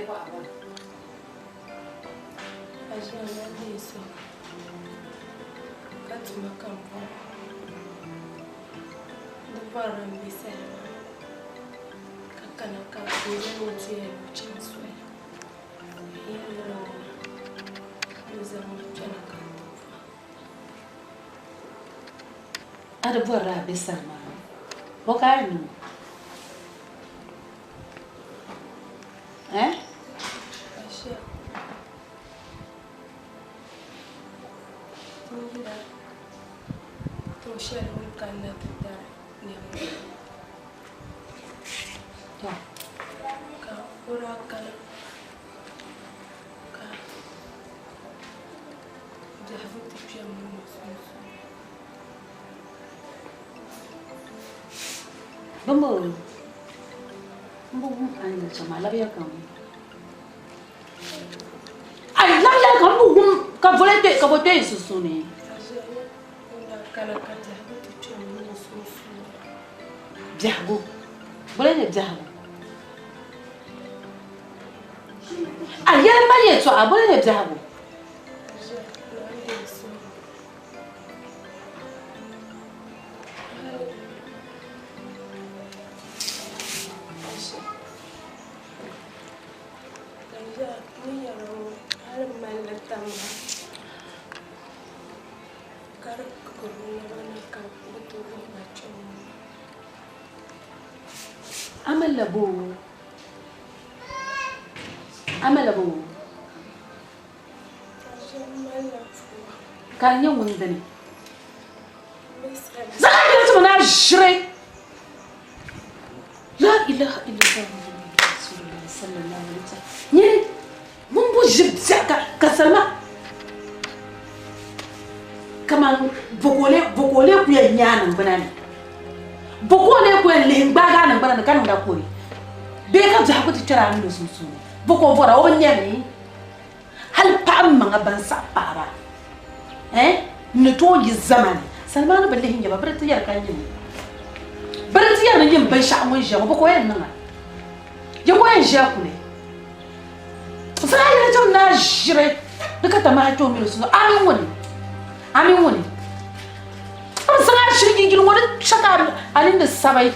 bɔ a bɔri? A ʒiya na deei so ka tuma ka m bɔra. Di bɔrila m be salima ka kana ka n yɛli o ti yɛli o chaŋ soli. N yɛli la o ni o zaŋ ma kpɛna ka n ti bɔha. A di bɔrila a be salima bɔ ka a yɛn niŋ o? Eh? Asha. N yila tiŋ shɛli ni kanna ti dari nɛma. To. Ka o daa kana ka biɛhigu ti kpe m mini o sunsuuni. Bimbo, m bi wum a ni yɛli shɛm maa, labiya ka n wum. Ai, labiya ka m bi wum ka voli kpe, ka bo kpe yi sunsuuni. Aʒiɛnya n daa kana ka biɛhigu ti kpe m mini o sunsuuni. Biɛhigu? Boli n-nyɛ biɛhigu? A yɛli ma yɛltɔɣa, boli n-nyɛ biɛhigu? Aʒiɛnya, naa n deei suhigu. A malila boo? A malila boo? Ka di nyɛ ŋun dini? Zaŋ a yɛli ti ma ni a ʒiri La ilaha illallah Muhammadu Rasulullah sallallahu alaihi wasallam. Nyini ŋun bo ʒiri biɛɣu ka ka salima kaman bokole bokole ku yɛn nyɛ a niŋgbuna ni bokole ku yɛn lihi n-gbaagi a niŋgbuna ni ka niŋda kore bee ka biɛhigu ti kpɛri a mini o sunsuuni boko bɔra o bi nyɛmi Hali paɣaba maŋa ban saɣi paɣaba eh n ni tooi yi zamani Salimani bi lihi nyɛba bɛ di ti yɛri ka nyini bɛ di ti yɛri ni nyini binshɛɣu ŋun ʒiya ŋɔ bɛ ka o yɛn niŋa ya ka o yɛn ʒiya kuli zaa yɛli cham ni a ʒiri di ka tamaha kpe o mini o sunsuuni a mini ŋuni a mini ŋuni a bi zaŋ a ʒiri yili ŋɔ di chɛ ka a nini sabi.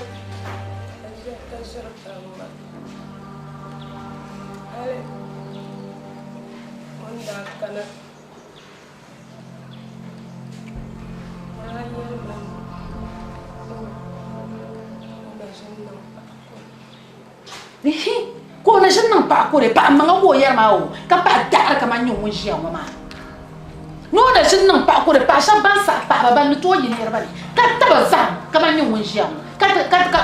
Hali o ni daa kana o daa yɛli ma ni o na ʒini niŋ paɣa kɔre. Ihi, ka o na ʒini niŋ paɣa kɔre, paɣa maŋa ka o yɛri maa o, ka paɣa daɣiri kamani nyɛ ŋun ʒiya ŋɔ maa. Ni o na ʒini niŋ paɣa kɔre, paɣa shɛba ban saɣi paɣaba ban ni tooi yi niriba ni, ka taba zahim kamani nyɛ ŋun ʒiya ŋɔ, ka ti, ka, ka.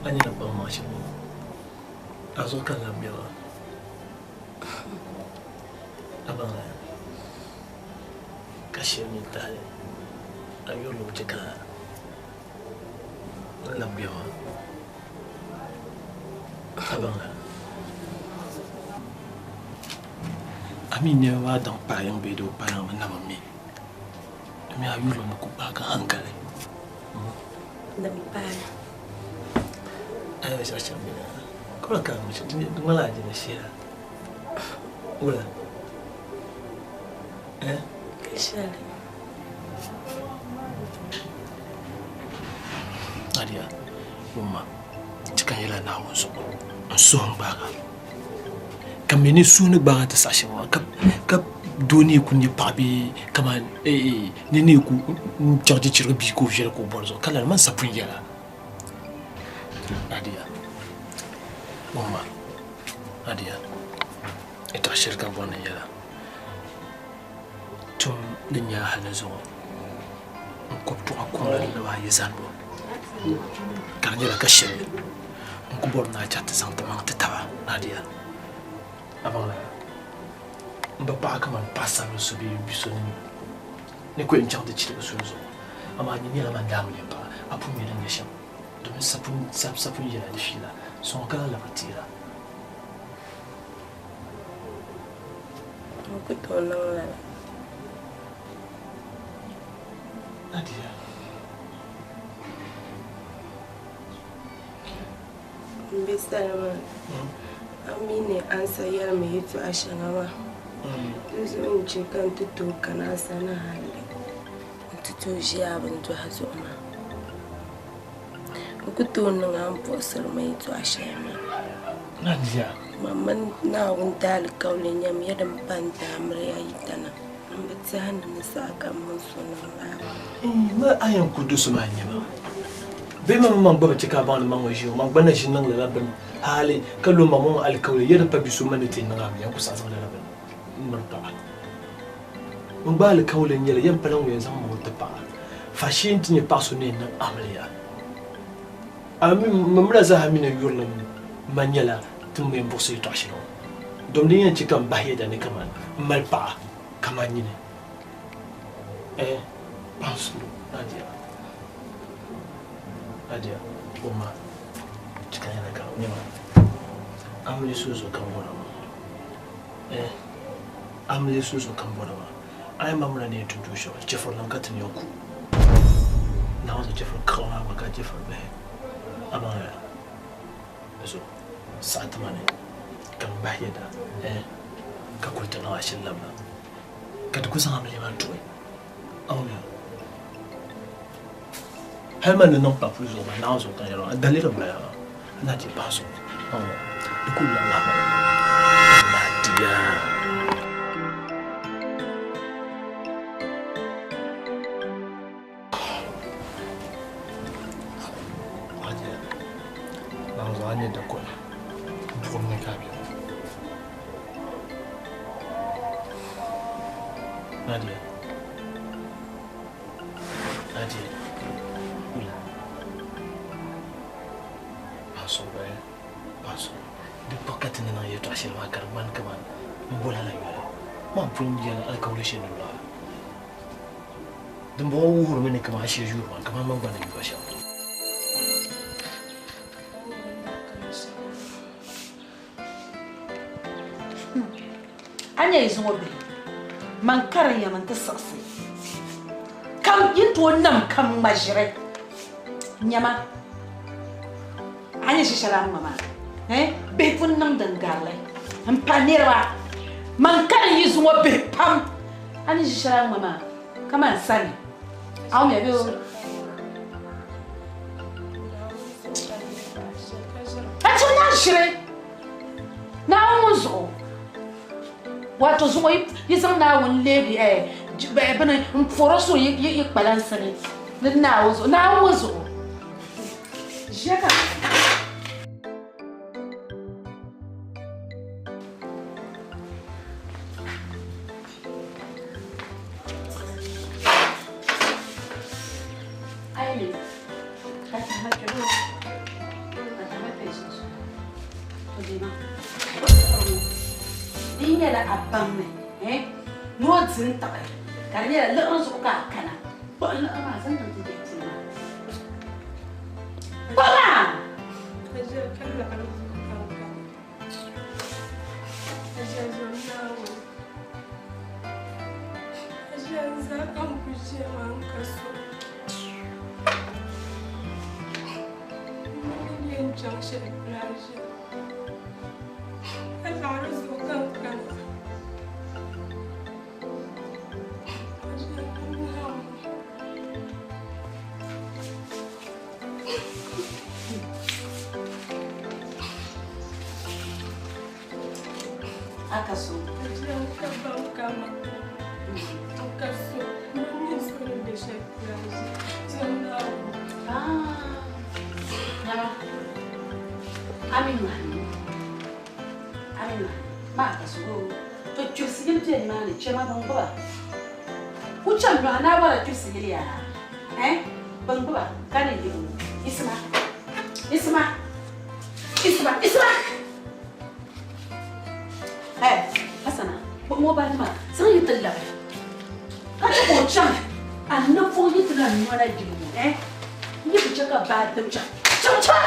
A nyɛla kpaŋmaŋ shɛm ŋɔ, a zuɣu ka n lahi bɛ maa. A baŋla ka shiri mini tahali a yurilim chɛ ka n labi bɛ maa. A baŋla a mi nɛma maa daŋ paɣa yiŋ bee doo paɣa yiŋ mi na bi mi. Domi a yurilim ni ku gbaagi hankali. Din paai. A ni binshɛɣu shɛm bɛ na. Ka ka di ŋmanila a jina shɛla. Wula? Eh? Shɛli. Nadia, wumma, ti ka yɛla Naawuni zuɣu n suhu n gbaaga ka mi ni suhu ni gbaaga ti saha shɛli maa ka doo ni ku nyɛ paɣa bee kamani ni ni ku chaŋ ti chirigi bia ka o viɛli ka o bɔri zuɣu ka lala man sa pun yɛla. Nadia, wumma, Nadia, yɛtɔɣ shɛli ka n bɔri ni n yɛla. Tum din nyɛ a hali ni zuɣu n-kɔbi tuɣa kuŋ la naba ayi zanibu ka di nyɛla ka shɛli n ku bɔri ni a chaŋ ti zaŋ ti maŋ ti taba Nadia. A baŋla m bi paɣa kaman paɣisarili so bee bi so ni ku yɛn chaŋ ti chirigi suli zuɣu. Amaa nyin nyɛla man daamiliya paɣa, a pun mi din nyɛ shɛm, domin sa pun yɛla di fiila, sɔŋ ka lahi labiri teera. N ku tooi niŋ lala. Nadia. M bi salima, a mi ni a ni sa yɛli ma yɛtɔɣa shɛŋa maa, di zuɣu n-chɛ ka n ti tooi kana a sani hali nti tooi ʒi a bindɔhi zuɣu maa. N ku tooi niŋ a ni buɣisiri ma yɛtɔɣa shɛli maa. Nadia. Man mini Naawuni daalikauli nyamiya din pa n-daamiri ya yi tana. M bi tɛhi ni ni saha kam mini so niŋ lala. Ma a yɛn ku do so maa n-nyɛ ma. Bee man maŋ gba bi chɛ ka a baŋ ni man ŋɔ ʒi o, man gba na ʒi niŋ lala bini hali ka lo maŋ ŋɔ alikauli yɛli pa bi so man ni ti niŋ a mi yɛn ku saɣi zaŋ lala bini m-miri paɣa. N gba alikauli n-nyɛ li, yɛn pala ŋun yɛn zaŋ ma ŋɔ ti paɣa faashee nti nyɛ paɣ so ni yɛn niŋ amiliya. A mi ma mi la zaa mi ni yurilim ma nyɛla ti ni yɛn buɣisi yɛtɔɣ shɛli ŋɔ, dom din yɛn chɛ ka m bahi yɛda ni kaman m mali paɣa kaman nyini. Ɛɛh, paɣ suhu, Nadia. Nadia, o ma, chɛ ka n yɛli ka nyama, amiliya so zuɣu ka m bɔra maa. Ɛɛh, amiliya so zuɣu ka m bɔra maa. A yi mamla ni yɛn tum tuun shɛli, chɛfurinim ka ti ni yɛn ku. Naawuni zaŋ chɛfuri kaɣi maa gba ka chɛfuri bihi. Amaa zo saɣi ti ma ni ka m bahi yɛda, ɛɛh, ka kuli ti niŋ ashili labina, ka di ku zaŋ amiliya maa tuhi. A wumya? Hali man ni niŋ pa puli zuɣu maa, Naawuni zuɣu ka n yɛri maa, daliri m-bala maa, a na ti pahi so, a wumya? Di kul labi lahi ma Nadia. Nadia, Naawuni zuɣu a ni nyɛ dakoli, buɣim ni ka a be ŋɔ. Nadia. Nadia, wula. Paɣa paɣa di pa ka ti ni niŋ yɛltɔɣa shɛli maa ka di ŋmani kaman m bola la yoli. Man pun yɛli alikauli shɛli ni lɔha. Dimbɔŋɔ wuhirimi ni kaman a shiri yuri ma kaman man gba ni yuri a shɛm. A nya yi zuŋɔ bihi, man karim ya mi nti siɣisi kam yi tooi nam kam ŋma ʒiri. Nyama, a ni ʒi shɛli a ni ŋma maa, eh, bihi pun niŋ din garili m-pa niriba. Man karim yi zuŋɔ bihi pam, a ni ʒi shɛli a ni ŋma maa kaman sani. A wumya bee o? A chim na ʒiri Naawuni ŋun zuɣu wato zuŋɔ yi zaŋ Naawuni leegi bini n pɔro so yi kpalansi ni ni Naawuni zuɣu Naawuni ŋun zuɣu ʒiya ka. Di nyɛla a baŋmi ni o di n-tiɣi ka di nyɛla liɣiri zuɣu ka a kana kpuɣi liɣiri maa zaŋ chaŋ ti dihi puli maa. Kpuɣi maa! Aka so. Amin ma. Amin ma. Ma aka so. To chirisi yili bɛ nimaani chema bin gbuba. Ku chaŋ nyohi naa bɔra chirisi yili yaa. Eh? Bin gbuba ka ni yibu. Isima. Isima. Isima. Isima. Eh, Hassana, kpuɣim o baaji maa zaŋ yi ti labi. Ka chɛ ka o chaŋ a ni puhi yi ti dimla nɔna yili ŋɔ, eh? N yi bi chɛ ka baa dim chaŋ, chaŋ chaŋ!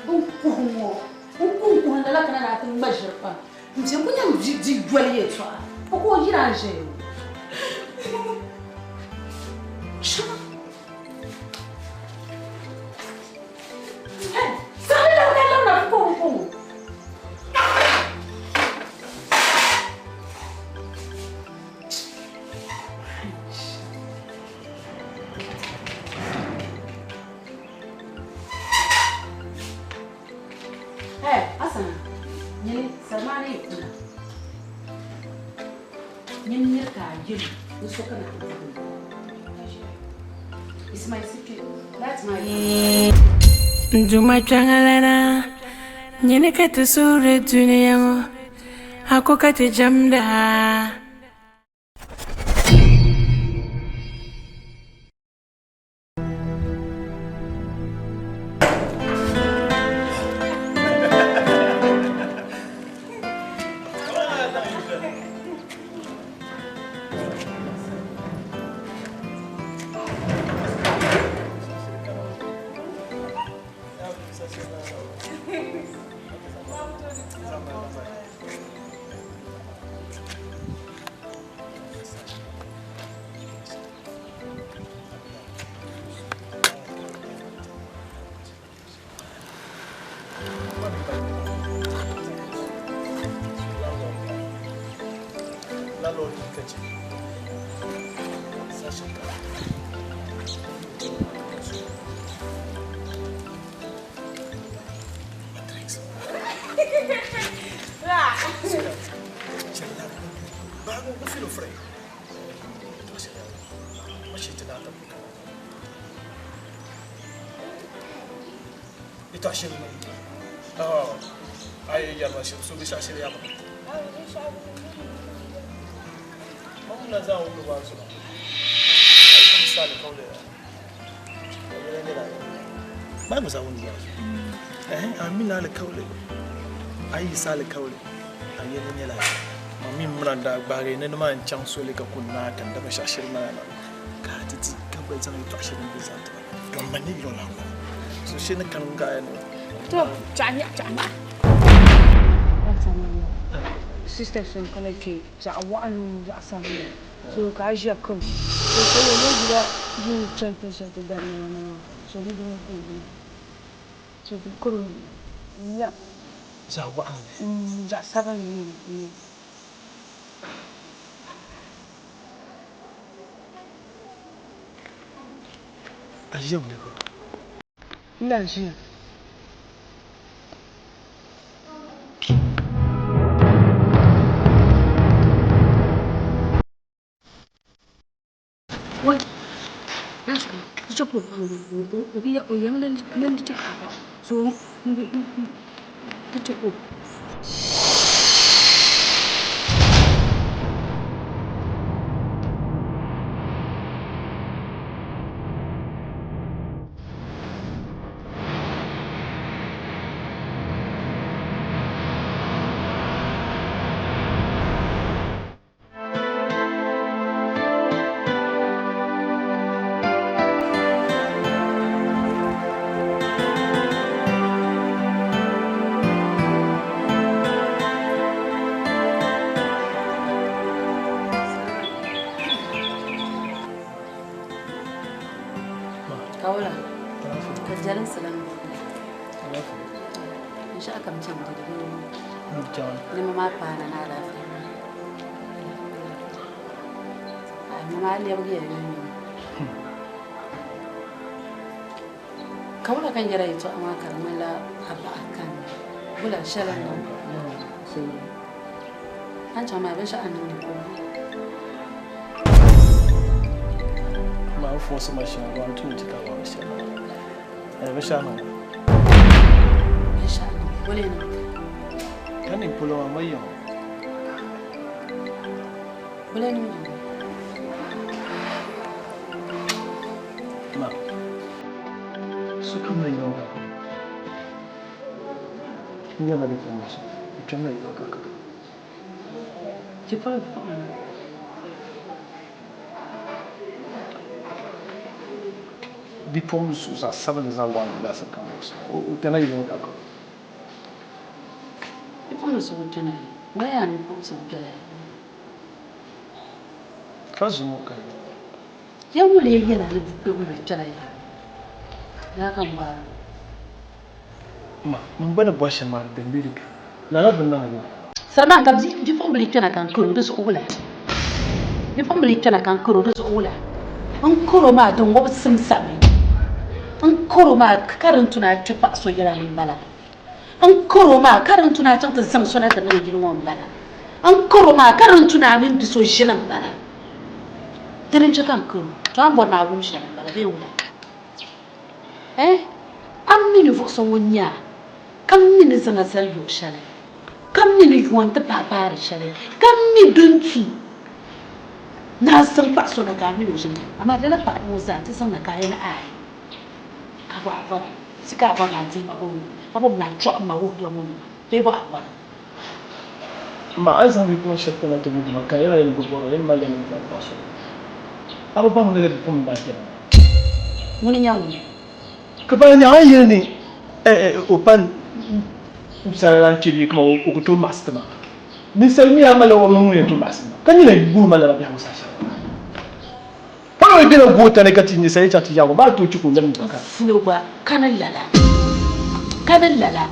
N kuhi ŋɔ, n kuhi n kuhi lala kana ni a ti ŋma ʒiri pam. N viɛ ku nyam di yoli yɛltɔɣa, o ka o yira n-ʒeya ŋɔ. Chaŋ! Nyini nir ka a yɛli ni so kana ti N Duuma kpiɔŋlana, nyini ka ti suhiri dunia ŋɔ, a ko ka ti jɛmda a. Chaŋ soli ka kuni maa ka n da binshɛɣu shiri maa na ka a ti di ka gba zaŋ yɛltɔɣa shɛli n zaŋ ti ma ka m ma ni yɔla ŋɔ so shɛli ni kani gaaya ni To, chaɣa nyaɣa chaɣa nyaɣa. Sister so n kana kpe zaɣ waɣinli mini zaɣ sabinli so ka a ʒiya kam so ka o yɛn ʒila duu chani tin shɛli ti dari nɛma na maa so di dini ka o ʒiya so ti kuri nya zaɣ waɣinli zaɣ sabinli n-nyɛ A ʒiya wuli ko? N daa ʒiya. Wai, o yɛm lindi ti so ti o. Kawula, ka jɛlinsi lan Binshɛɣu kam chani dede bee nɛma maa paana ni alaafee. Nɛma maa lɛbigiya yomyom. Kawula ka n yɛra yɛtɔɣa maa ka di ŋmanila a baɣa kani wula shɛli n-niŋ. A ni chaŋ maa binshɛɣu a ni niŋdi polo. Maa fɔɔsi ma shɛŋa ba n tum ti ka ba shɛli. Binshɛɣu niŋ. Binshɛɣu niŋ wala niŋ. Ka niŋ polo maa ma yiŋ. Wala niŋ yiŋ. Ma sokam na yino ka. N nyɛla di puuni so. N kpɛmla yino ka ka. Ti pa bipuɣiŋga. Bipuɣimbila so zaɣ sabinli zaɣ waɣinli laasabu ka o kpɛma yili ŋɔ ka Bipuɣimbila so ŋun kpɛna yi, ŋɔ yaa ni bipuɣimbila so ŋun kpɛla yi. Ka zuŋɔ ka yi. Ya ŋɔ lee nyɛla ni bipuɣimbila kpɛla yi. Daa ka m bɔra. Ma, m ba ni bɔri shɛm maa di bɛ di ka. Lala bi niŋ yo. Sali maa ka bipuɣimbila kpɛna ka n karo di zuɣu wula? Bipuɣimbila kpɛna ka n karo di zuɣu wula? N karo maa din ŋɔbi simsami. N karo maa ka din tu ni a kpe paɣa so yɛla ni m-bala. N karo maa ka din tu ni a chaŋ ti zaŋ so na ti niŋ yili ŋɔ m-bala. N karo maa ka din tu ni a mini bi so ʒini m-bala. Dini n-chɛ ka n karo. To a ni bɔri ni a wum shɛli m-bala bee wula? Eh, a mi ninvuɣ so ŋun nyɛ a, ka mi ni zaŋ a zali luɣ shɛli, ka mi ni yuwa nti pahi paari shɛli, ka mi din tu ni a zaŋ paɣ so na ka a min o ʒini. Amaa lala paɣiba ŋɔ zaa nti zaŋ na ka a yɛli aai, ka bɔ a bɔra, ti ka a bɔri ni a dihi ma bɔ a bɔmi ni a chɔɣim ma wuhiya ŋɔ nima bee bɔ a bɔra. Ma a ni zaŋ bipuɣin shɛb kpɛna ti wuhi ma, ka a yɛla yɛli bi bɔra, yɛli ma lɛmi n zaŋ paɣ so. A bi baŋ ni lala bipuɣin maa kpɛna maa. Ŋuni n-nyɛ ŋun? Ka bala nya a ni yɛli ni o pa n-sala la n-chɛ bee kaman o ku tooi maɣisi ti ma. Ninsal mi a malila o maŋ ŋun yɛn tooi maɣisi ma, ka nyina guhi ma lala biɛhigu saha shɛli maa. Pala o bela goota ni ka ti ninsal yi chaŋ ti yaag o maa tooi chɛ ka o lɛbi n gba ka. N gba kani lala, kani lala.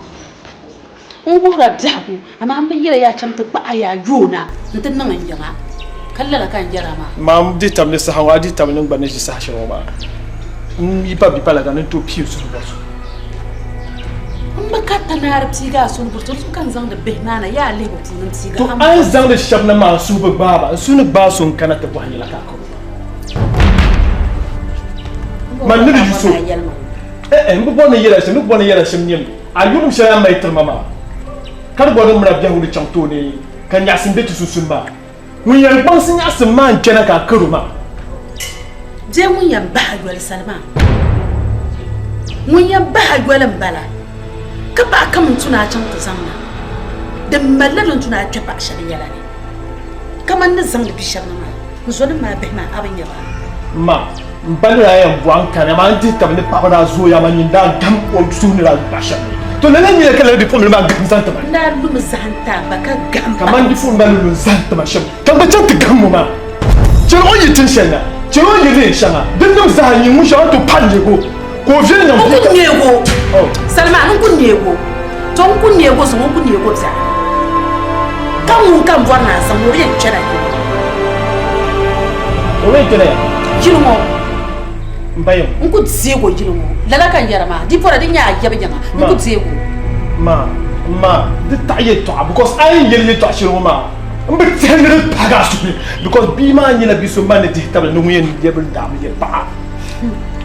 N wuhira biɛhigu, amaa m bi yɛli ya chaŋ ti kpahi ya yoona nti niŋ n yiŋa, ka lala ka n yɛr a maa. Maa m di tam ni saha ŋɔ, a di tam ni n gba ni ʒi saha shɛli ŋɔ maa, n yi pa bipalaga ni n tooi pii n suhu bɔri so. M bi karita naari piigi a suhu ni bɔri so, di zuɣu ka n zaŋdi bihi maa na yaa lihibu puuni m-piigi To a a ni zaŋdi shɛba na maa n suhu bi gbaai ba, n suhu ni gbaai so n-kana ti bɔhi yɛla ka a karo ba. Man ni di yu so, eh eh, m bi bɔri ni n yɛl a shɛm, n ni bɔri ni n yɛl a shɛm nyɛmi. A yulim shɛli a ni mali tiri ma maa, ka di bɔri ni muna biɛhigu ni chaŋ tooni ka nyaɣisim be ti sunsuuni maa, ŋun yɛn kpaŋsi nyaɣisim maa n-kpɛna ka a kar o maa. Bee ŋun yɛn bahi a yoli sali maa? Ŋun yɛn bahi a yoli m-bala, ka paɣa kam n-tu ni a chaŋ ti zaŋ na. Din malila din tu ni a kpe paɣ shɛba yɛla ni, kaman ni zaŋdi bi shɛba na maa, n zɔnim maa bihi maa, a bi nya ba? Ma, M ba ni daa yɛn bɔhi n kani, amaa n dihi tab ni paɣiba daa zooya, amaa nyin daa gahim o suhu ni daa yu paɣ shɛb ni. To lala n-nyɛ ka lala bipuɣimbila maa gahim zaŋ ti ma. N daa lumi zahim ti a ba ka gahim pa. Kaman bipuɣimbila maa ni lu n-zahim ti ma shɛm, ka n gba chaŋ ti gahim o maa. Chɛli o yi tin shɛli na, chɛli o yi neen shɛŋa, dinnim zaa n-nyɛ ŋun shɛŋa to pahi neeg o, ka o viɛli niŋ N ku neeg o, Salima, n ku neeg o. To n ku neeg o zuŋɔ, n ku neeg o biɛɣu. Ka ŋun ka m bɔri ni a zaŋ o, o yɛn kpɛla yili ŋɔ. O yɛn kpɛla ya? Yili ŋɔ. M ba yɛm. N ku deeg o yili ŋɔ. Lala ka n yɛra maa, di pɔra di nyɛ a yab yiŋa, n ku deeg o. Ma, ma, di taɣi yɛltɔɣa because a yɛn yɛli yɛltɔɣa shɛli ŋɔ maa, m bi tɛhi ni di paagi a suhu ni because bia maa nyɛla bia so man ni dihi tabili ni ŋun yɛn lɛbi n-daami yɛli paɣa.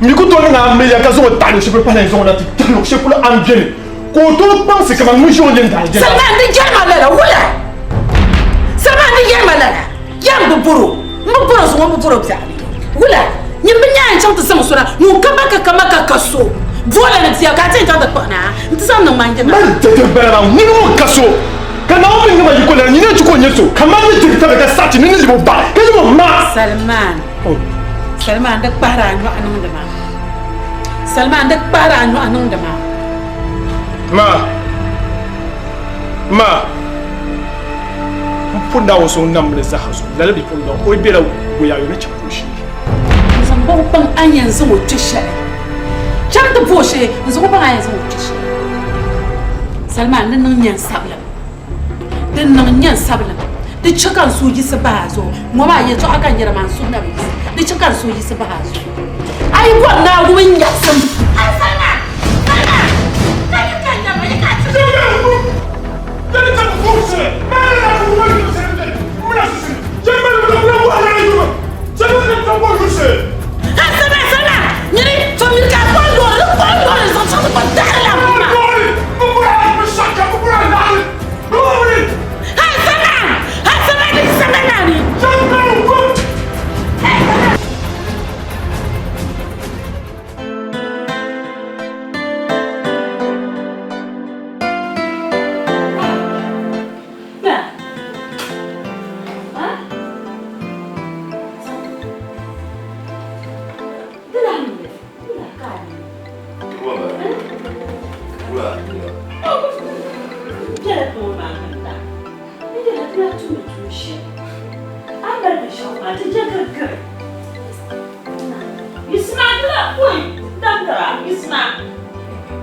N yi ku tooi niŋ a amiliya ka zaŋ o taɣi luɣ shɛli polo pahi na n-zaŋ o na ti taɣi luɣ shɛli polo a ni beni ka o tooi kpaŋsi kaman ŋun ʒi o nini daa jɛra. Salman di yɛri ma lala wula? Salman di yɛri ma lala yaa m bi bɔr o, m bi bɔr o zuŋɔ m bi bɔr o biɛɣuni wula? Nyin bi nya n chaŋ ti zaŋ so na ŋun ka ba ka ka ma ka ka so boola ni bia ka a ti yɛn chaŋ ti kpuɣi na n ti zaŋ niŋ ma n yiŋa. Mali dɛdɛ bala maa ŋuni ŋun ka so ka Naawuni mi niŋ ma yiko lana nyini n-chɛ ka o nyɛ so ka man ni diri tabili ka saɣi ti ni ni lib o ba ka lib o ma. Salman. Salima n di kpahiri a nyɔɣu niŋdi ma. Salima n di kpahiri a nyɔɣu niŋdi ma. Ma, ma, m pun Naawuni so ŋun nam li zaa zuɣu, lala bipuɣiŋga o yi bela goyaayo ni chaŋ ka o shee. N zaŋ ba o baŋ a ni yɛn zaŋ o kpe shɛli. Chaŋ ti bo o shee, n zaŋ o baŋ a ni yɛn zaŋ o kpe shɛli. Salima n di niŋ nyan sabilim. Din niŋ n-nyɛ n sabilim, di chɛ ka n suhu yiɣisi bahi a zuɣu. Ŋɔ maa yɛtɔɣa ka n yɛra maa, n suhu na bi yiɣisi. Di chɛ ka n suhu yiɣisi bahi a zuɣu. A yi bɔri ni a wum n nyaɣisim. Salima! Salima! Ka yi ka n yɛri ma, yi ka a ti. Salima! Salima! Nyini, to miri ka a kpuɣi loori, di kpuɣi loori zaŋ chaŋ ti kpa daɣiri la maa.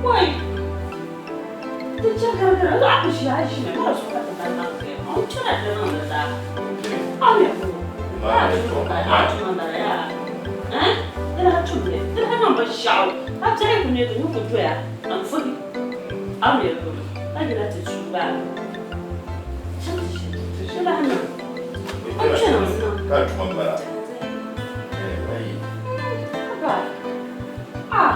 Wai! Ti chɛ garigari, a ku ʒi a ʒimi, ka di zuɣu ka ti mali niŋ kpɛma. O chana ti niŋdi zaa. A mi ku a tum ka a tuma m-bala yaa. Eh? Di lahi tumdi, di lahi niŋ binshɛɣu ka biɛhi ku neegi ni ku doya n-vuhi. A mi ku ka yina ti tuui a. Chaŋ ti ʒi, di lahi niŋ. O chana n-niŋ. Ka tuma m-bala. Eh, ayi. Haba. Ah!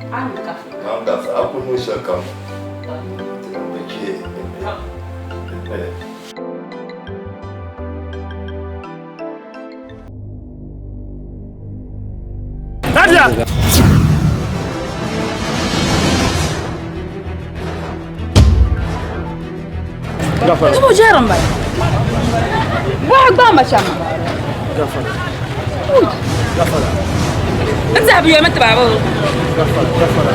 Naawuni gafara a ku niŋ shɛli kam ti bi chɛ Nadia! Gafara. Tubu jɛrim bala. Bɔhi gba ma chama. Gafara. Gafara. N tiɛha bi yomi tiba bo. Gafara, gafara.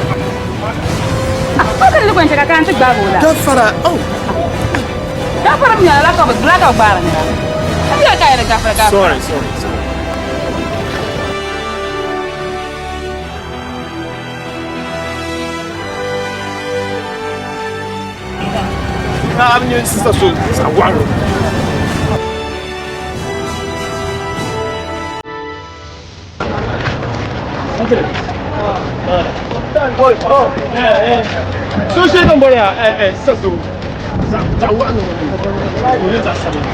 Ko ka ni kɔnchɛ ka kan ti gbaagi o la. Gafara, oh. Gafara mi nyɛla ka bi la ka bi gbaari nira. Ka ti ka yɛli gafara gafara. Sorry, sorry, sorry. Ah, I'm your sister, so I want. So shey kan bɔra ɛ ɛ sisan so zaɣ waɣanli o nyɛ zaɣ sabinli.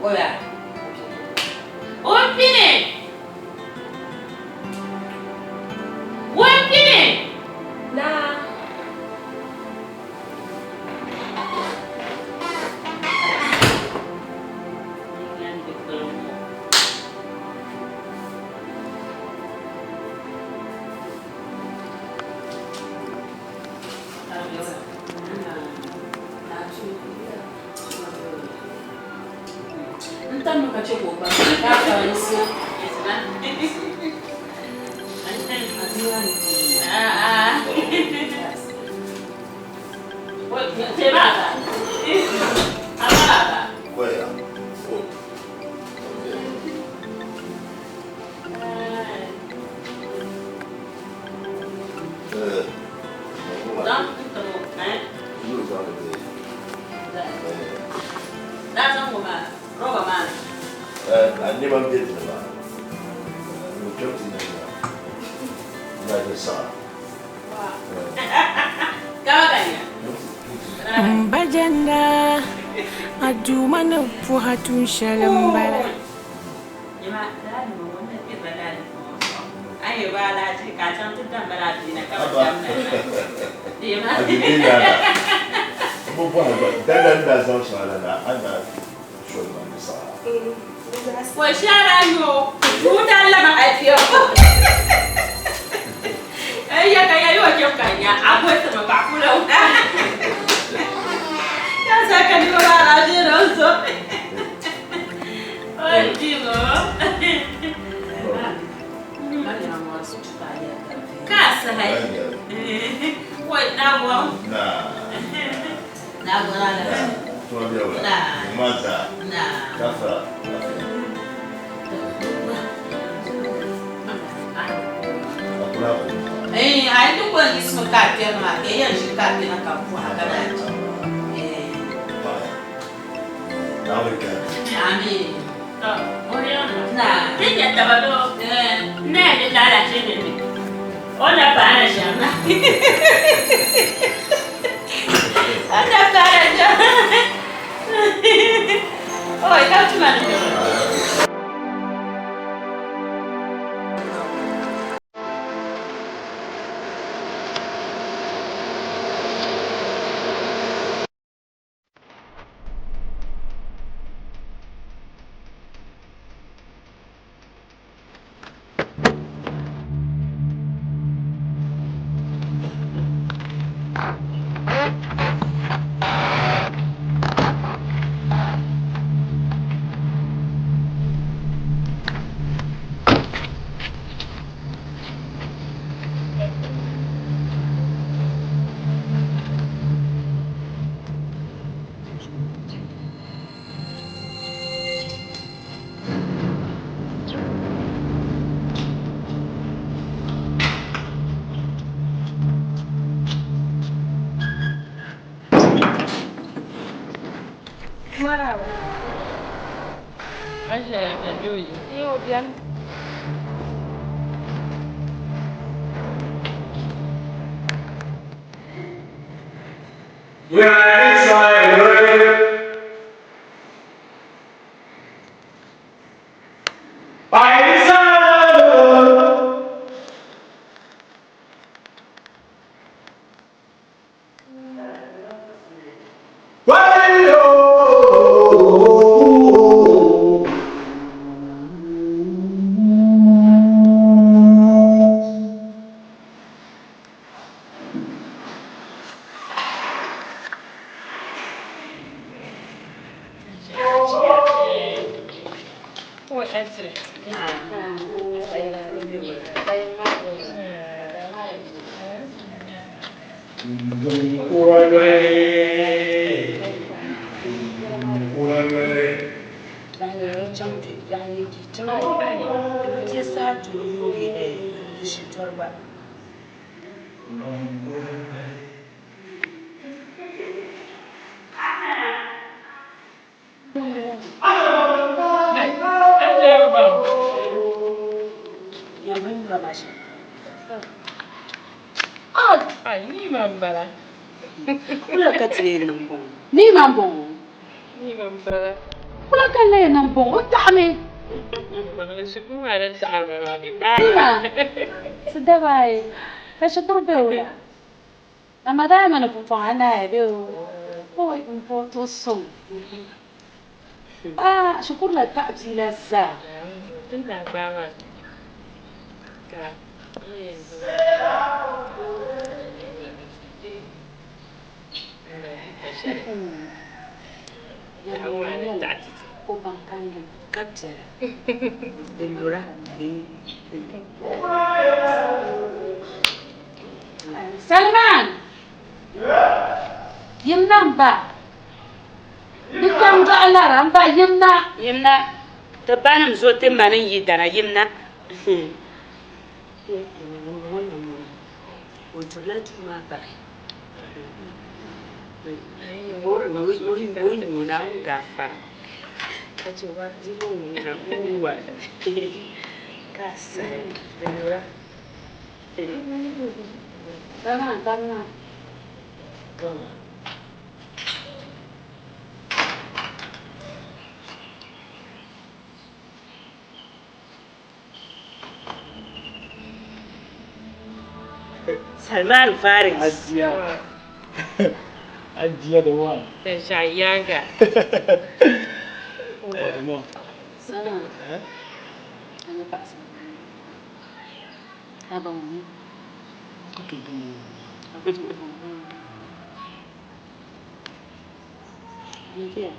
Wula. A Duuma ni puhi a tuun shɛli m-bala. Salman! Yimna m-ba. Di kpɛm dɔɣi lara m-ba yimna. Yimna, ti banim zo ti mani n-yi dana yimna. O durila duu maa bahi. O nyuuna gaafara ka che wari dibu ŋuna o wa ka sahi di nyura. Salman, Salman. Salman Faris. Ajiya. Ajiya the one. Yanga. Eh, mo. Sana. Eh? Ana paɣa Haba mu. Ndio.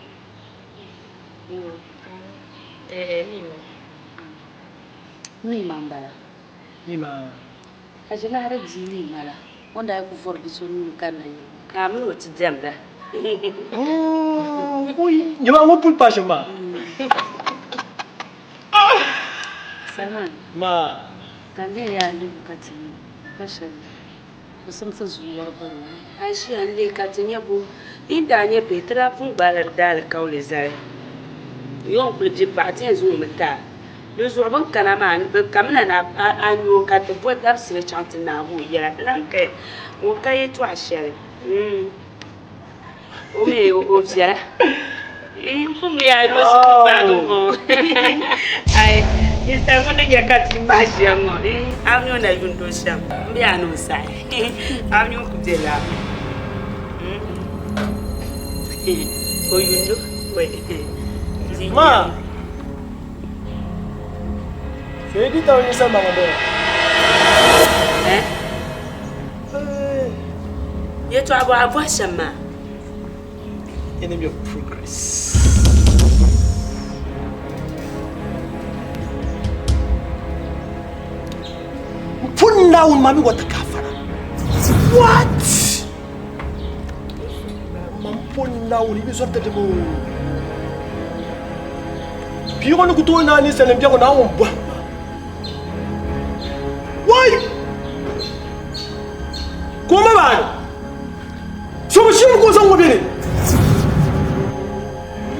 Eh, mimi. Ni mambala. Ni ma. Ka ʒi laɣiri bia ni mala. O daa ku vɔri bi so nuu ka na yi. Ka mi o ti diɛmda. Ui, nyama ŋɔ puli paai shɛm maa. Salman. Ma. Ka n lee yaa lihi ka ti ka shɛli. Bi simsi zuɣu wɔri bɔri ŋɔ. Aisha n lee ka ti nya bo. Yi daa nyɛ bihi ti daa pun gbaala di daalikauli zali. Yo n kuli bɛ paɣa ti yɛn zaŋ o mi ti a. Di zuɣu bɛ ni kana maa bɛ kamina ni a nyo ka ti bo dabisili chaŋ ti naagi o yɛla. Di lan ka ŋun ka yɛtɔɣa shɛli. O mi o viɛla. N pun mi a ni o suhu paagi ŋɔ. Ai, ninsal ŋun ni nya ka ti mahi shɛm ŋɔ, a mi o na yundi o shɛm. M bi a ni o saɣi. A mi o ku be laa. O yundi o. Ma! So yi di tabi ninsal maŋa bɔŋɔ? Eh? Yɛtɔɣa bɔ a bɔhi shɛm maa. Enemy of progress. Pun Naawuni maa mi wata kafara. What? Man pun Naawuni bi zɔri tadi mo. Bia ŋɔ ni ku tooi naai ninsalinima biɛhigu Naawuni bɔhim ma. Wai! Ka o ma maa ni so bi shim ka o zaŋ ŋɔ beni.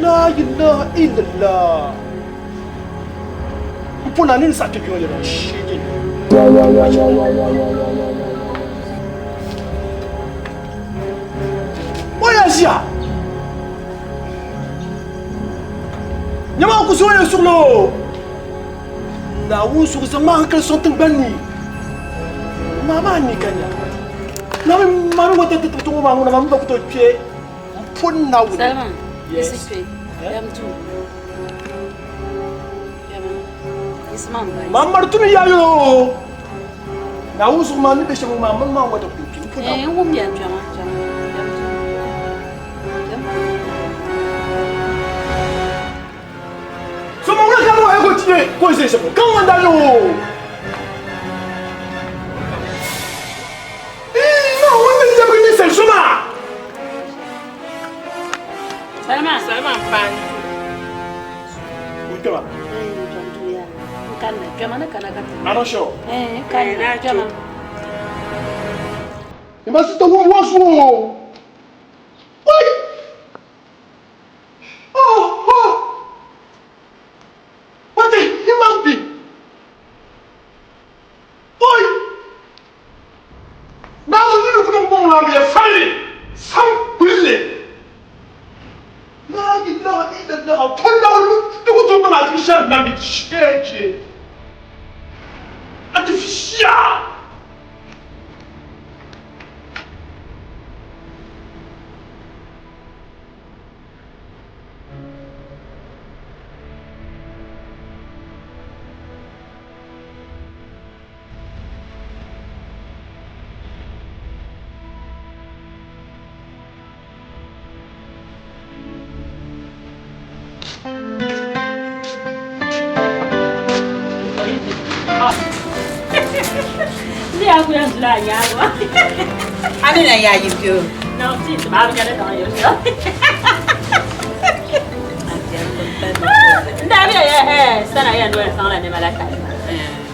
La ilaha illallah. M pun a nini saɣi kpe bia ŋɔ yɛla sheegi. O ya ʒiya. Nyama ku so ya suɣulo. Naawuni suhu zaŋ ma hankali sɔŋ tiŋgbani ni. Maa maa ni ka nya. Naawuni maa mi wata ti tiŋ ŋɔ maa ŋuna maa mi ba ku tooi kpe m-pun Naawuni. Salman, Yes. isi kpe, yam duu. Yama, isi maa m-ba Maa mari tumi yaa yolo. Naawuni suhu maa ni be shɛm ŋɔ maa mini maa wata ku tooi kpe m-pun Eh, Naawuni. n wum ya kpɛma, kpɛma, yam duu. Yam So ma ŋuna ka mo ko tiye ko se se kan wanda yo. Eh, no, wanda ni jabi ni sel soma. Salma, Salma pan. Uitama. Eh, ya. Kana, kpɛma ni kana ka ti. I'm not sure. Eh, kana, kpɛma. My sister who was who? Wait. Oh, oh. What a human being. Oi. Now you look at me, finally. Some will. La ilaha illallah. Turn down the artificial language. Artificial. Amina ya yi biyo.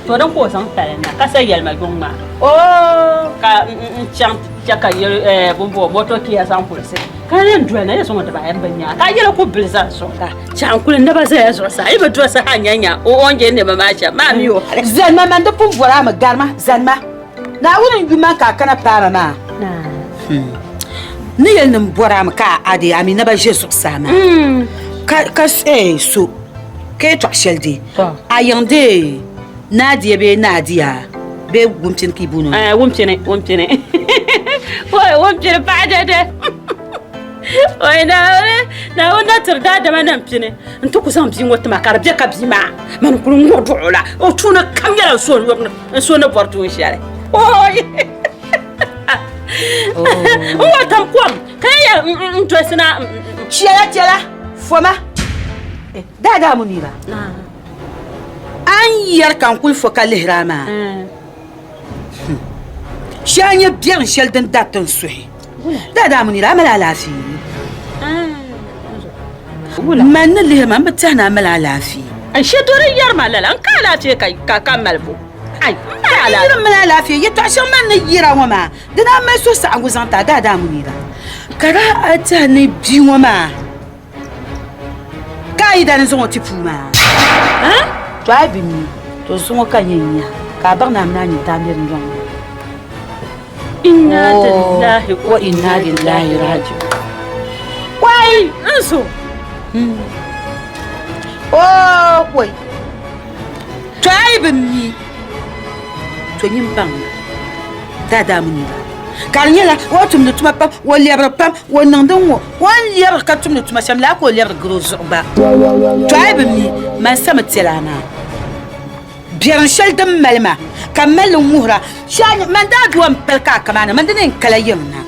To din ka o zaŋ tali na ka sa yɛlima yuŋ maa oh ka n chaŋ ti chɛ ka bini moto kiya zaŋ kulisi ka yɛn doli na yɛ sɔŋ dibaa yɛn bi nya ka yɛli ku bili zan zuɣu ka chaŋ kuli naba zaya zuɣusaa yi bi doli saha nya nya o o ni je nɛma maa shɛm maa mi o hali. Zanima man di pun bɔri a mi garima zanima Naawuni n yu man ka a kana paai ma maa ni yɛli ni n bɔri a mi ka a di a mi naba ʒe zuɣusaa maa ka ka so ka yɛtɔɣ shɛli di a yiŋ di Nadia bee Nadia? Bee Wumpini ka yi booni o? Eh, Wumpini, Wumpini. Oi, Wumpini paɣa dɛdɛ. Oi, Naawuni, Naawuni na tiri daadama nam pini. N ti ku zaŋ bia ŋɔ tima ka di bɛ ka bia maa mani kuli ŋɔ duɣu la. O tuuni kam nyɛla n so n so ni bɔri tuun shɛli. Oi! N ŋɔ tam kom ka ya n dolisi na. Chiɛla chiɛla foma daadaa Munira. A ni yɛri ka n kuli fo ka lihiri a maa, shee a nyɛ biɛrim shɛli din dariti n suhi. Daadaa Munira, a mali alaafee? Man ni lihiri ma, m bi tɛhi ni a mali alaafee. N she dori yɛri ma lala, n ka alaafee ka m mali bo? Ai, m mali alaafee. Yi ni mali alaafee, yɛtɔɣ shɛŋa man ni yɛra ŋɔ maa, di daa mali suhusaɣiŋgu zaŋ ti a, Daadaa Munira. Ka daa a tɛhi ni bia ŋɔ maa Ka a yi daa ni zaŋ o ti puu maa, to a yi bi mi, to zuŋɔ ka n yɛn nya ka a baŋ ni a mini a nyintaa miri n-yɔŋ ma. Inna lillahi wa inna lillahi raji'un. Wai, n zo. Oh, wai. To a yi bi mi, to nyin baŋ ma. Daadaa mi nira ka di nyɛla o tumdi tuma pam, o lɛbiri pam, o niŋdi ŋ-ŋɔ, o ni lɛbiri ka tumdi tuma shɛm laa ka o lɛbiri gari o zuɣu gba. To a yi bi mi, man sa mi tɛli a maa. Biɛrim shɛli din mali ma ka m mali li ŋuhira shɛli man daa dua m-pali ka a kamaana man di ni yɛn kala yiŋ na,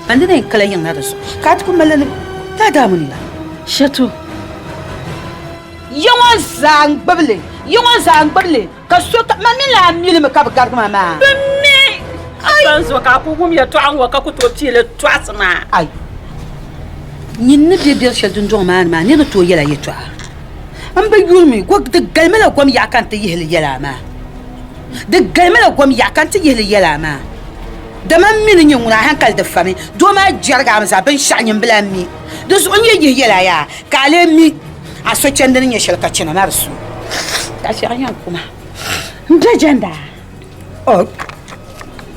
man di ni yɛn kala yiŋ na di zuɣu ka a ti ku mali li daadaa mi nira. Shɛtu. Yi ŋɔ zaa n-gbibi li, yi ŋɔ zaa n-gbibi li. Ka so ka ma mini a mili mi ka bi garigi ma maa. Bɛ mi ban zo ka a ku wum yɛtɔɣa ŋɔ ka ku tooi pii li tɔɣisi maa. Ai! Nyin ni be biɛr shɛli dundɔŋ maa ni maa, nir ni tooi yɛl a yɛtɔɣa. M bi yuri mi, di galimila gom yaɣa ka n ti yihi li yɛl a maa. Di galimila gom yaɣa ka n ti yihi li yɛl a maa. Dama m mi ni nyɛ ŋuna, a hankali di fami. Doo maa jɛrigi a mi zaa, binshɛɣu nyin bi lan mi. Di zuɣu n yi yihi yɛl a yaa, ka a lee mi a sochandi ni nyɛ shɛli ka chana maa di su. Tafiɛɣu yɛn kuma. M be jɛnda. Oh.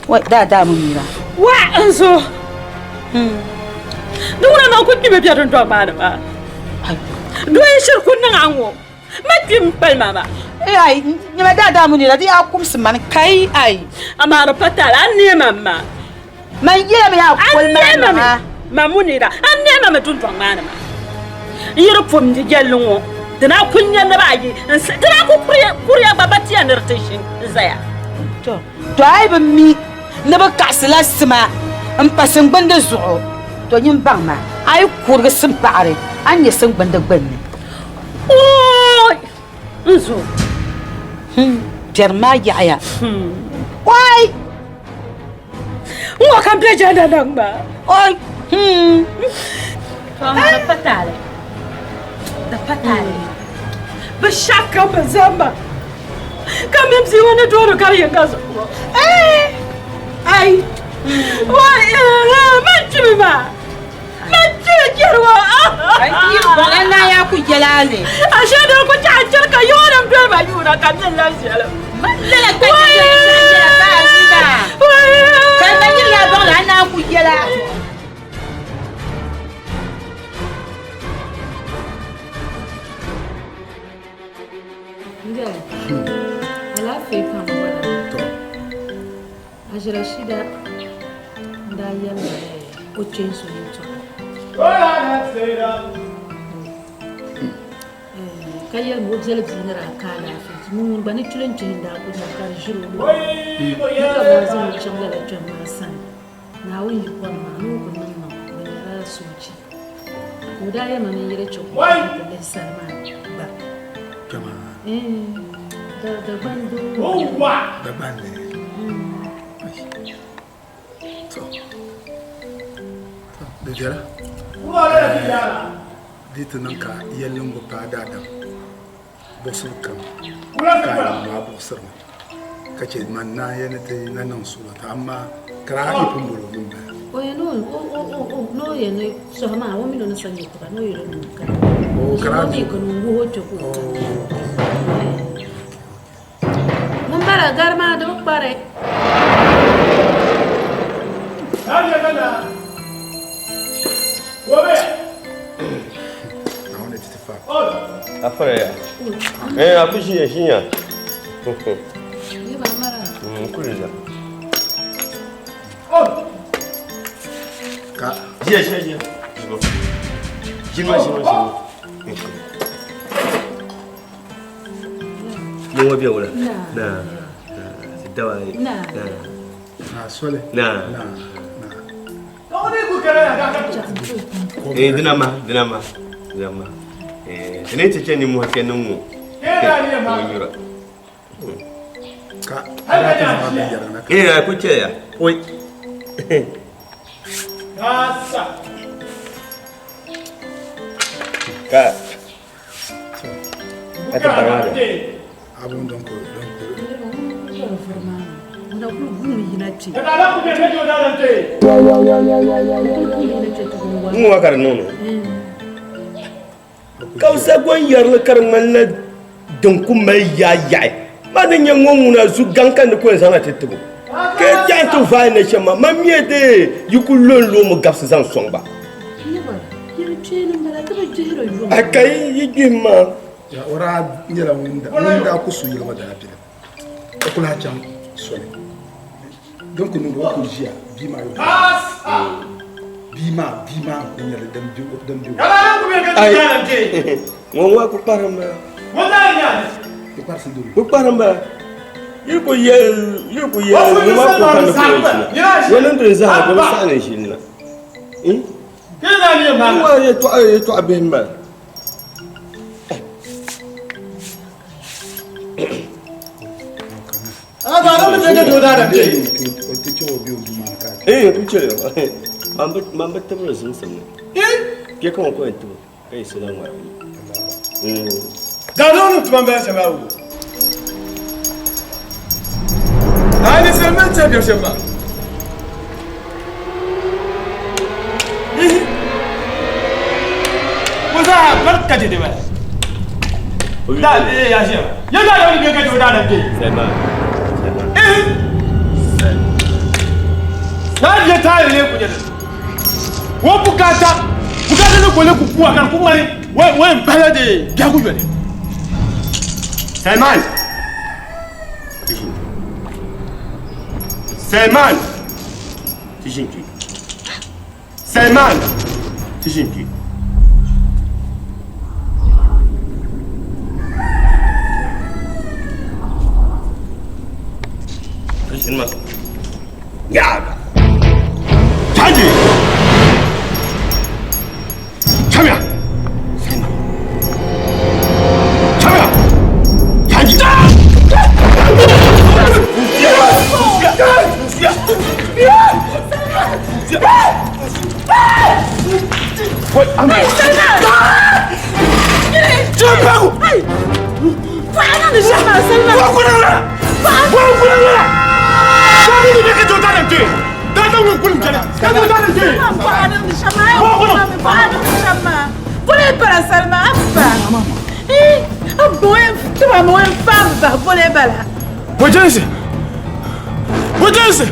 Wai, daa daa mu mira. Wa n zo. Di ŋuna maa ku kpimi be dundɔŋ maa ni maa. Doo yi shiri ku niŋ a ŋɔ, ma kpimi kpali maa maa. Ei ai, nyama daa daa mu nira, di yaa kumsi mani kai ai. Amaa di pa taali, a neei ma m-ma. Man yɛlimi a koli maa niŋ a. Ma Munira, a neei ma mi dundɔŋ maa ni maa. N yi di pom di jɛlli ŋɔ, di naa kuli nya niriba ayi n-sa, di naa ku kuriya gba ba tiya ni di ti ʒi n-zaya. To, to a yi bi mi ni bɛ kaɣisila sima m-pa siŋgbindi zuɣu, to nyin baŋ ma, a yi kurigi simpaɣiri, a ni nya siŋgbindi gbinni. Ooi! N zo. Biɛrim maa yaɣiya. Ooi! N ŋɔ ka bɛ jɛnda niŋ ma. Oi! To amaa di pa taali. Di pa taali. Bɛ shɛɣu kam bi zan ma. Ka m mini bia ŋɔ ni doori gari yiŋga zuɣu ŋɔ. Ai! Wai! Man kpimi maa. Man kpimi chɛri ŋɔ. Ai ti bɔŋ na ya ku yɛla li. A shɛli din ku chaɣi chɛri ka yooni doli ma yuuna ka mi lan viɛlim. Man lala ka yɛla ka a mi maa. Ka ma yɛla bɔŋ la na ku yɛla. Ndɛ, alaafee ka n bɔra. Aʒira shida n-daa yɛli ma ni o kpeen so yɛltɔɣa. Ka yɛli ma o biɛli bia ni daa ka alaafee ti ŋun gba ni kpili n-kpihi n-daa kuli nya ka di ʒiri o luɣa ni ka bɛ daa zaŋ o chaŋ lala kpɛm maa sani. Naawuni yi bɔri maa ni o ku niŋ niŋ bɛ nyɛla soochi. Ka o daa yɛli ma ni n yili chaŋ o ti lihi sani maa gba. Kpɛma. Dagban doo. Dagban ni. To. Di viɛla. Di ti niŋ ka yɛlli ŋɔ paai daadam buɣisibu kam ka a niŋ a buɣisirimi ka chɛ man naa yɛn ni ti na niŋ suɣulo ti amaa ka daa yi pun boli o mini bala. O yɛn ni o yɛn ni sɔhi maa o mini o ni sa nyɛ tiba ni o yɛn ni ka O ka daa o mi ka ni wuhi o kpɛ ka o Ŋun bala gari maa di bi kpari. Afara ya. Eh, aku ʒiya ʒiya. Kuli za. Ka ʒiya ʒiya ʒiya. Ʒinima ʒinima ʒinima. Ŋɔ bɛ wula? Na. Na. Dawa ye. Na. Na soli. Na. Na. Eh dina ma dina ma dina ma. Eh dina ti chɛ ni mu hakɛ ni ŋɔ. Ŋɔ nyura. Ka ala ti zama bɛ yɛra na. Eh ku chɛ ya. Oi. Ka ka ti baŋ a Abun don ko don ko. Ŋɔ maa ka di niŋ ni. Kausa gɔn yɛrili ka di ŋmanila din ku mali yaa yaɣi maa ni nyɛ ŋɔ ŋuna zu gaŋ ka ni ku yɛn zaŋna ti tibo ka yi tɛhi ti vaai na shɛm maa man mi dee yi ku lo n-loomi gabisi zaŋ sɔŋ ba. A ka yi gbihim maa. Ya o daa nyɛla ŋun daa ku su yili ŋɔ daabilim o ku lahi chaŋ soli din ku niŋdi o ku ʒiya bia maa yuli bia maa bia maa n ku nyɛli din bɛ din bɛ Ai ŋɔ ŋɔ ku kparim ba kpukparisi duri kpukparim ba yi ku yɛ yi ku yɛ ŋɔ maa ku ka ni ku yɛn ʒina ŋɔ niŋ din zaa di bi saɣi ni ʒini na ŋɔ yɛtɔɣa yɛtɔɣa bihi n bala. Eh, ku chɛ man bi tibiri zimsim ni kpɛ ka ŋɔ ku yɛn tibi ka yi sila ŋmari Daadɔɔ ni tuma bɛla shɛm maa wo. A ni sali mali chɛ biɛri shɛm maa. Ko zaa bari ka dede bala. Da eh ya ʒiya. Ya da ni bɛ ka jɛ da da ke. Salman. Eh. Na je ta le ku je. Wo bukata bukata ni ko le ku kuwa kan ku mari. Wai wai bala de jagu jole. Salman. Salman. Tishinki. Salman. Tishinki. Tishinma. Ya. Taji. Chamiya. Salman. Chamiya. Taji. Bojensi! Bojensi!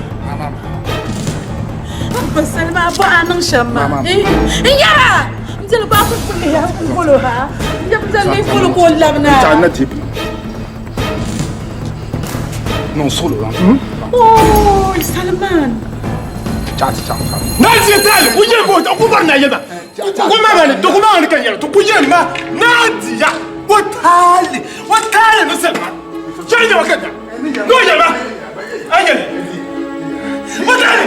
Abba Salma ba a niŋ shɛm maa n yɛra n dili gba ku kuli ya polo ha n yɛ dili polo ka o labina na ti niŋ suɣulo la oy Salman chaɣ ti chaɣ chaɣ Na je tali ku je ko ku bar na yeba. Ku ma ba ni to ku ma ni kan yɛrɛ to ku je ma na diya ko tali ko tali ni Salman. Je je wa kan. No je ba. An yɛlɛ. Ko tali.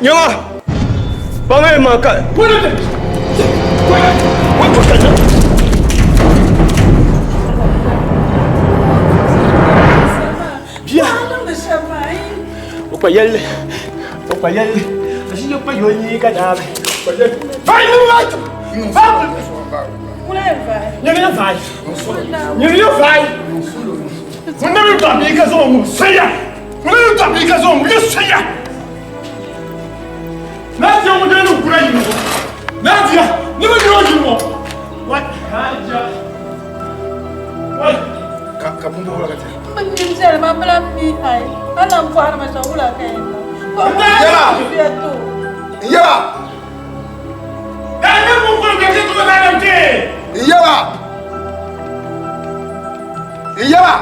Nyama. Bangai ma ka. Bia. O kpa yɛlli. O kpa yɛlli. A ʒi kpa yonyi ka daa. Kpa yɛlli. Vai ni wa. Nyɛgi vai. Nyɛgi vai. Mun na mi ba mi ka zo mu saya. Mun na mi ba mi ka zo mu ya saya. Na je mu da ni kura yi mu. Nadia, ni bi nyo yili ŋɔ. Wai, Nadia. Wai. Ka ka bumbu wula ka ti. N nim zali ma bila mi ai. A lan bɔhiri ma shɛm wula ka yɛn niŋ. Yɛla. N yɛla. N yɛla. N yɛla.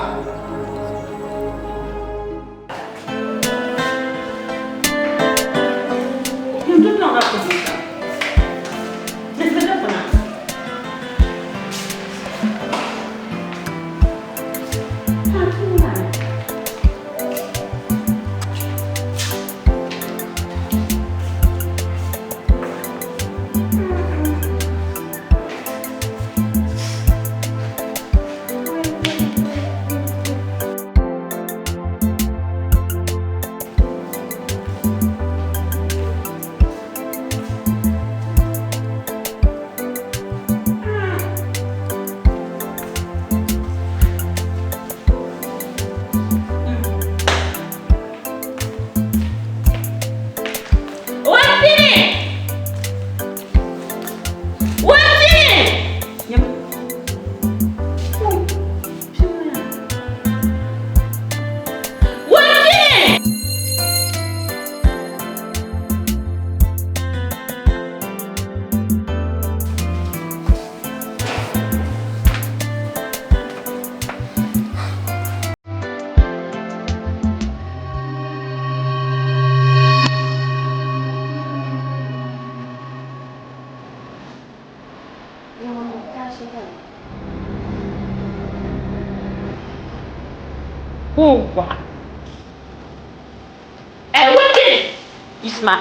Isma.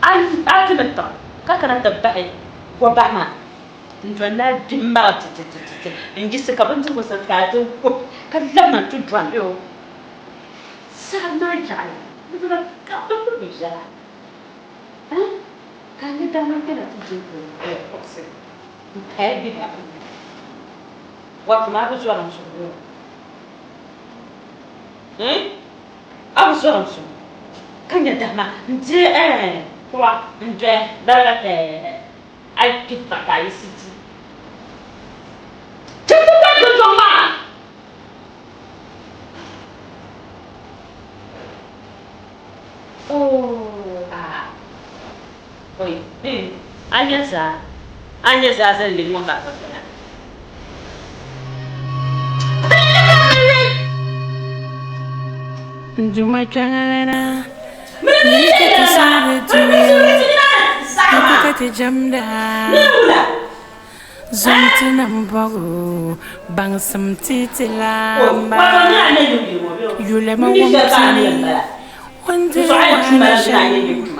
A ti mi tiŋa ka kana ti bahi gobahi maa n-dɔni a gbi m-maŋa titititi n-yiɣisi ka bindirigu zani ka a ti gubi ka labina nti dɔni o. Saha maa yaɣili di bela ka bɛ kuli bi viɛla ka a nya dama kpɛna ti di kuɣusi m-paya bɛ puuni. Wato maa bi zɔri n zuɣu bee? A bi zɔri n zuɣu ka nya dama n-deei kuɣa n-doya dariga a yi kpi tiŋa ka a yiɣisi di. Chɛ ti kpa dundɔŋ maa! Oh, ah. Oi, a nya zaa, a nya zaa zali li ŋɔ ka a bala. N Duuma kpɛŋŋlana, ni ka ti suhuri tuui, ni ka ti jɛmda. Zom ti nambɔɣu, baŋsim ti ti laamba. Yulima wum ti ni o ni diri wahala shɛm.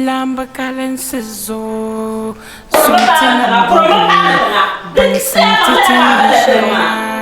Laamba kalinsi zuɣu, zom ti nambɔɣu, baŋsim ti ti ni shɛŋa.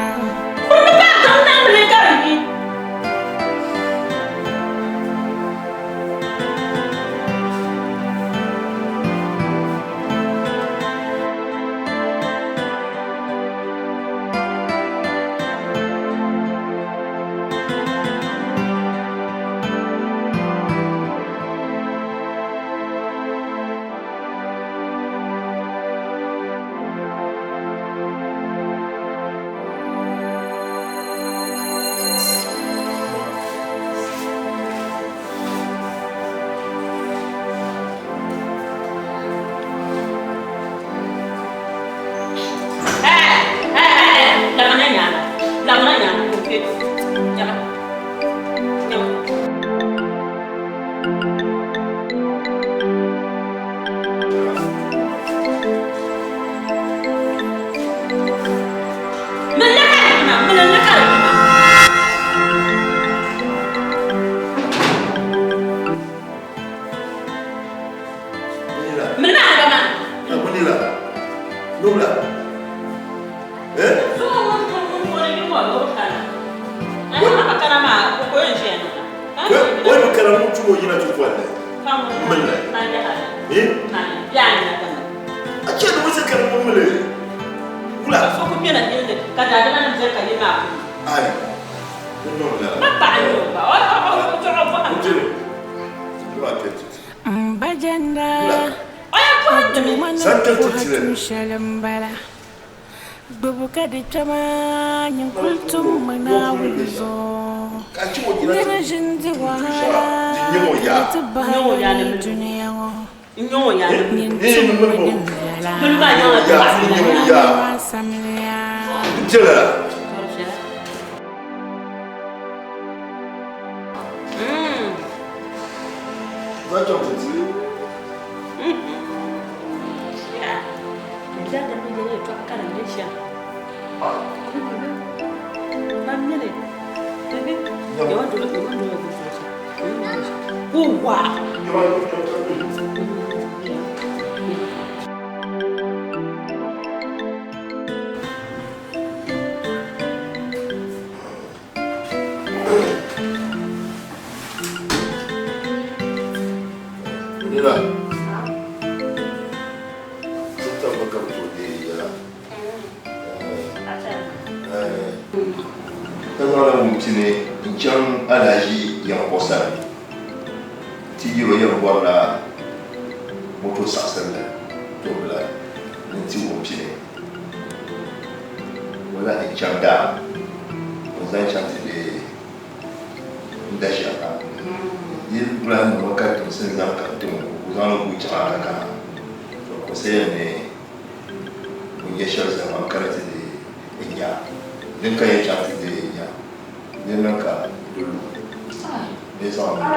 M ba jɛnda, a Duuma ni puhi a tuun shɛli m-bala. Gbibu ka di kpɛma, nyin kul tummi Naawuni zuɣu. Nira ʒi n-di wahala ka di ti bahi o ni dunia ŋɔ. Nyin tummi din viɛla, ka a samliya. Nira. Sita baka toodi yɛla. Ka zaŋla ŋun pini n-chaŋ Alhaji Yankɔ sani ti yɛl o yɛn bɔrila moto saɣisirili tobila ni nti o pini. O lahi chaŋ daa n-zaŋ chaŋ ti deei n da ʒiɛɣu kam. Di yi lahi niŋ o ka timsi n-zaŋ ka n tim o, o zaŋ li guui chaŋ a ka kana. To ka o sa yɛli ni o nya shɛli zali maa n-kana ti deei n-nya. Din ka yɛn chaŋ ti deei n-nya, di niŋ ka di lu bee zaŋ li lu.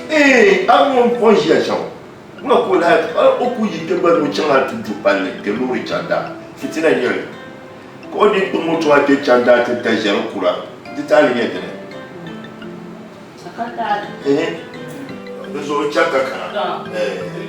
Ee, a ŋun pɔn ʒiya shɛm ŋuna ka o lahi o ku yi kpe gba ni o chaŋ hali ti du palli kpe loori chanda fitina n-nyɛ li ka o dii kpuɣi moto maa kpe chanda ti da ʒiɛri kura di taali nyɛ dini. Ehe, di zuɣu chaŋ ka kana. Ee.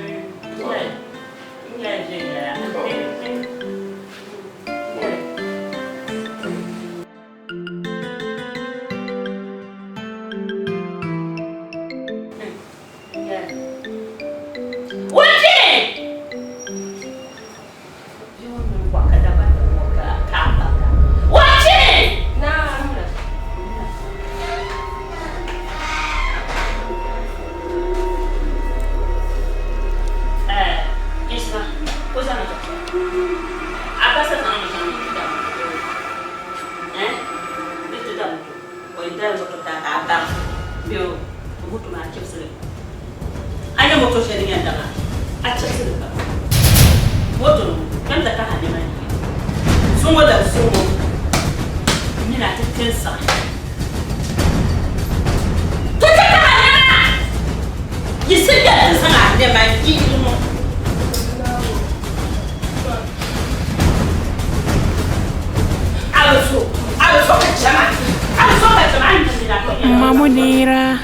Ma Munira,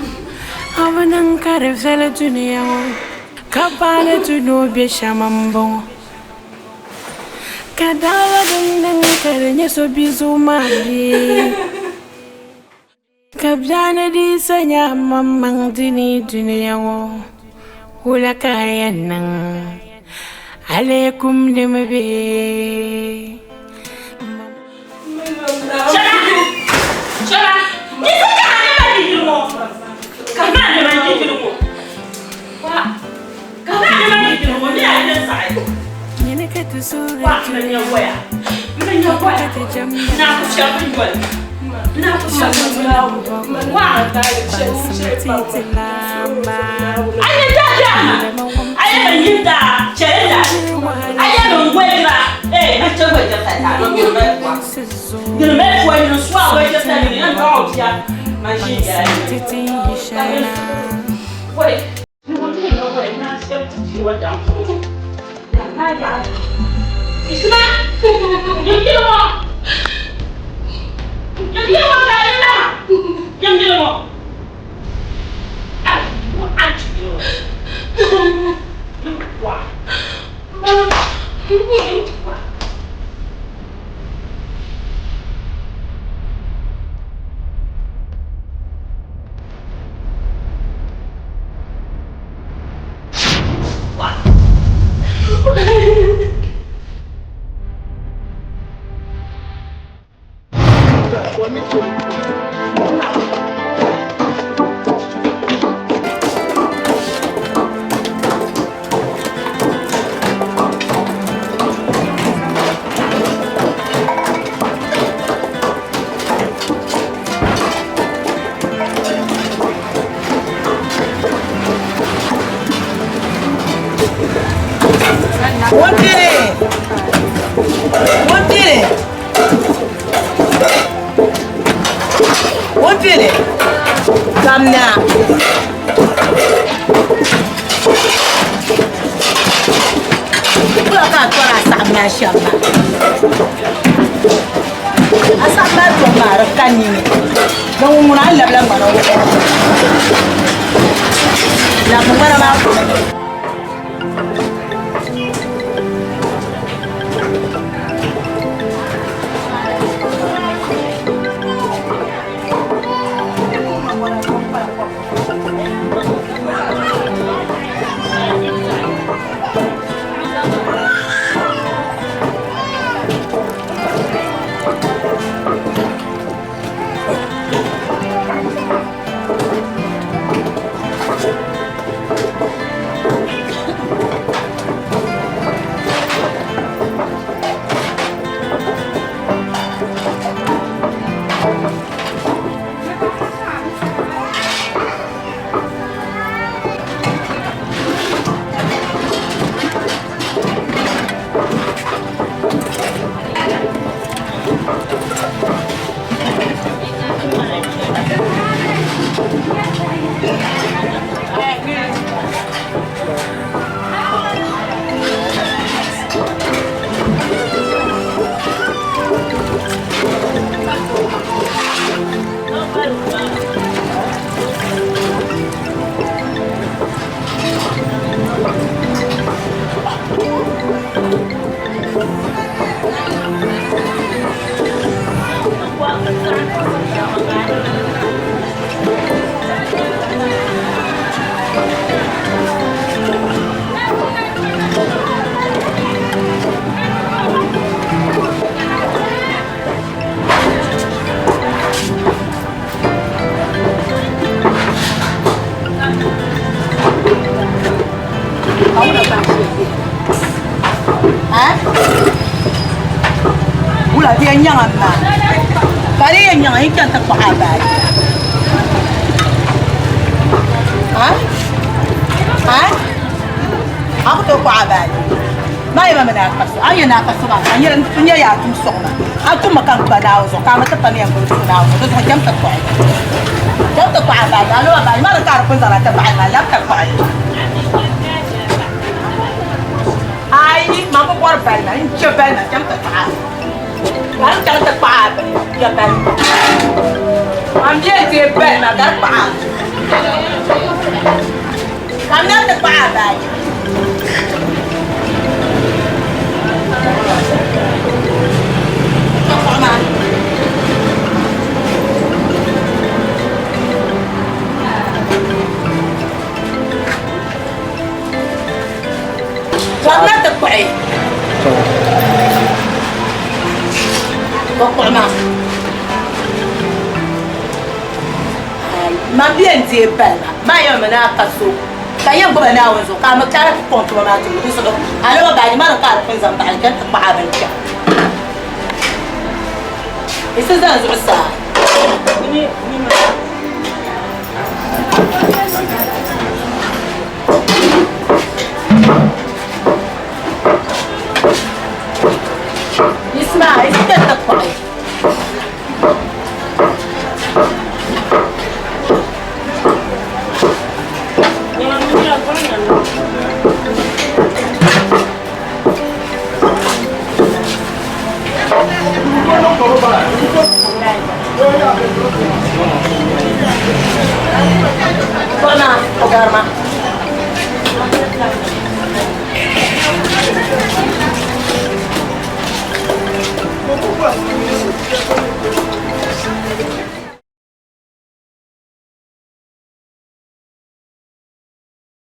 a bi niŋ ka di viɛli dunia ŋɔ ka paai ti ni o be shɛm m-bɔŋɔ. Ka daɣila din niŋ ka di nyɛ so bia zuɣu maa bee? Ka biɛɣuni dii sa nya amaŋmaŋ di ni dunia ŋɔ, wula ka a yɛn niŋ? A lee kumdimi bee? Nyini ka ti suhuri dunia ka ti jɛmda Wumpini! Wumpini! Wumpini! Kamna! Kula ka a tɔri a saɣim maa shɛm maa. A saɣim maa tɔbu maa di ka nini. Din ŋun ŋuna a ni labila ŋmana o Labimi ŋmana maa puuni. Wula di yɛn nyaŋa m maa ka di yɛn nyaŋa yi chani ti kpuɣi a baaji ha ha a ku tooi kpuɣi a baaji maa yɛma mi ni a ka so a ni yɛn ni a ka so maa ka n nyɛ yaa tum sɔŋ ma a tummi ka n kpa Naawuni zuɣu ka a mi ti pa ni yɛn gbubi tuhi Naawuni zuɣu di zuɣu cham ti kpuɣi cham ti kpuɣi a baaji a lo a baaji maa di ka a di pun zaŋla ti baɣali maa labi ti kpuɣi Ayi, man bi bɔri balima, n chɛ balima chaŋ ti kpaɣi a. Ka n chaŋ ti kpaɣi a bini, chɛ balima. Man bɛ n-deei balima ka di kpaɣi a. Kamina ti kpaɣi a baaji. Ka kpuɣi maa. Chɔrila ti kpuɣi. O kpuɣi maa. Man bɛ yɛn deei bali maa, maa yɛn mi ni a ka so ka yɛn gbubi Naawuni zuɣu ka a mi chara ti kɔŋ tuma maa tumbu di zuɣu a lɔba baaji maa ni ka a di pun zaŋ baɣili chani ti kpuɣi a bini chaŋ. Yiɣisi zani zuɣusaa. Ismail, ti kpuɣi. Kpuɣi maa, o gari ma.